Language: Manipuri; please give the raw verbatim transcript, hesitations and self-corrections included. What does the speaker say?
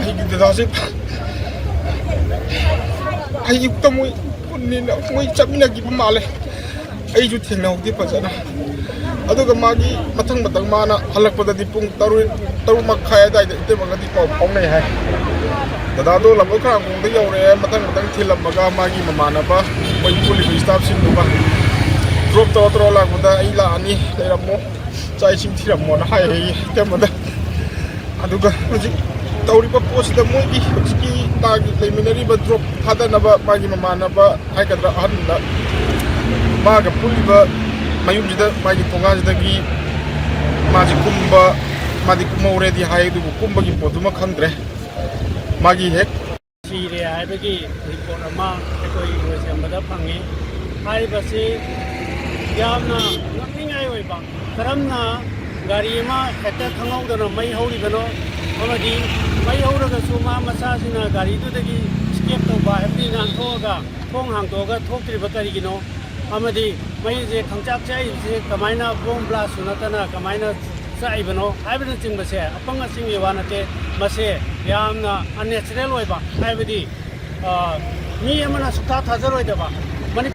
ꯑꯩꯒꯤ ꯗꯗꯥꯁꯦ ꯑꯌꯨꯛꯇ ꯃꯣꯏ ꯄꯨꯟꯅꯤꯅ ꯃꯣꯏ ꯆꯠꯃꯤꯟꯅꯈꯤꯕ ꯃꯥꯜꯂꯦ꯫ ꯑꯩꯁꯨ ꯊꯦꯡꯅꯍꯧꯗꯦ ꯐꯖꯅ꯫ ꯑꯗꯨꯒ ꯃꯥꯒꯤ ꯃꯊꯪ ꯃꯊꯪ ꯃꯥꯅ ꯍꯜꯂꯛꯄꯗꯗꯤ ꯄꯨꯡ ꯇꯔꯨꯛ, ꯇꯔꯨꯛ ꯃꯈꯥꯏ ꯑꯗꯨꯋꯥꯏꯗ ꯏꯇꯩꯃꯒꯗꯤ ꯄꯥꯎ ꯐꯥꯎꯅꯩ ꯍꯥꯏ꯫ ꯗꯗꯥꯗꯣ ꯂꯝꯕꯣꯏ ꯈꯣꯡꯅꯥꯡꯈꯣꯡꯗ ꯌꯧꯔꯛꯑꯦ꯫ ꯃꯊꯪ ꯃꯊꯪ ꯊꯤꯜꯂꯝꯃꯒ ꯃꯥꯒꯤ ꯃꯃꯥꯟꯅꯕ, ꯃꯣꯏ ꯄꯨꯜꯂꯤꯕ staffꯁꯤꯡꯗꯨꯒ drop ꯇꯧꯔ ꯇꯧꯔ ꯂꯥꯛꯄꯗ ꯑꯩ ꯂꯥꯛꯑꯅꯤ, ꯂꯩꯔꯝꯃꯣ, ꯆꯥꯛ ꯏꯁꯤꯡ ꯊꯤꯔꯝꯃꯣꯅ ꯍꯥꯏꯔꯦ ꯏꯇꯩꯃꯗ꯫ ꯑꯗꯨꯒ ꯍꯧꯖꯤꯛ ꯇꯧꯔꯤꯕ ꯄꯣꯠꯁꯤꯗ ꯃꯣꯏꯒꯤ ꯍꯧꯖꯤꯛꯀꯤ ꯃꯥꯒꯤ ꯂꯩꯃꯤꯟꯅꯔꯤꯕ drop ꯊꯥꯗꯅꯕ ꯃꯥꯒꯤ ꯃꯃꯥꯟꯅꯕ ꯍꯥꯏꯒꯗ꯭ꯔꯥ, ꯑꯍꯟꯗ ꯃꯥꯒ ꯄꯨꯜꯂꯤꯕ ꯃꯌꯨꯝꯁꯤꯗ ꯃꯥꯒꯤ ꯊꯣꯡꯒꯥꯟꯁꯤꯗꯒꯤ ꯃꯥꯁꯤ ꯀꯨꯝꯕ, ꯃꯥꯗꯤ ꯀꯨꯝꯍꯧꯔꯦꯗꯤ ꯍꯥꯏ, ꯑꯗꯨꯕꯨ ꯀꯨꯝꯕꯒꯤ ꯄꯣꯠꯇꯨꯃ ꯈꯪꯗ꯭ꯔꯦ꯫ ꯃꯥꯒꯤ ꯍꯦꯛ ꯁꯤꯔꯦ ꯍꯥꯏꯕꯒꯤ report ꯑꯃ ꯑꯩꯈꯣꯏ ꯂꯣꯏꯁꯤꯟꯕꯗ ꯐꯪꯉꯤ꯫ ꯍꯥꯏꯔꯤꯕꯁꯤ ꯌꯥꯝꯅ ꯉꯛꯅꯤꯡꯉꯥꯏ ꯑꯣꯏꯕ, ꯀꯔꯝꯅ ꯒꯥꯔꯤ ꯑꯃ ꯍꯦꯛꯇ ꯈꯪꯍꯧꯗꯅ ꯃꯩ ꯍꯧꯔꯤꯕꯅꯣ, ꯑꯃꯗꯤ ꯃꯩ ꯍꯧꯔꯒꯁꯨ ꯃꯥ ꯃꯁꯥꯁꯤꯅ ꯒꯥꯔꯤꯗꯨꯗꯒꯤ ꯀꯦꯞ ꯇꯧꯕ, ꯍꯥꯏꯕꯗꯤ ꯅꯥꯟꯊꯣꯛꯑꯒ ꯊꯣꯡ ꯍꯥꯡꯗꯣꯛꯑꯒ ꯊꯣꯛꯇ꯭ꯔꯤꯕ ꯀꯔꯤꯒꯤꯅꯣ, ꯑꯃꯗꯤ ꯃꯩꯁꯦ ꯈꯪꯆꯥꯛ ꯆꯥꯛꯏꯕꯁꯦ ꯀꯃꯥꯏꯅ, ꯕꯣꯝ ꯕ꯭ꯂꯥꯁꯁꯨ ꯅꯠꯇꯅ ꯀꯃꯥꯏꯅ ꯆꯥꯛꯏꯕꯅꯣ ꯍꯥꯏꯕꯅꯆꯤꯡꯕꯁꯦ ꯑꯄꯪ ꯑꯆꯤꯡꯒꯤ ꯋꯥ ꯅꯠꯇꯦ꯫ ꯃꯁꯦ ꯌꯥꯝꯅ ꯑꯟꯅꯦꯆꯔꯦꯜ ꯑꯣꯏꯕ, ꯍꯥꯏꯕꯗꯤ, ꯑ, ꯃꯤ ꯑꯃꯅ ꯁꯨꯛꯊꯥ ꯊꯥꯖꯔꯣꯏꯗꯕ,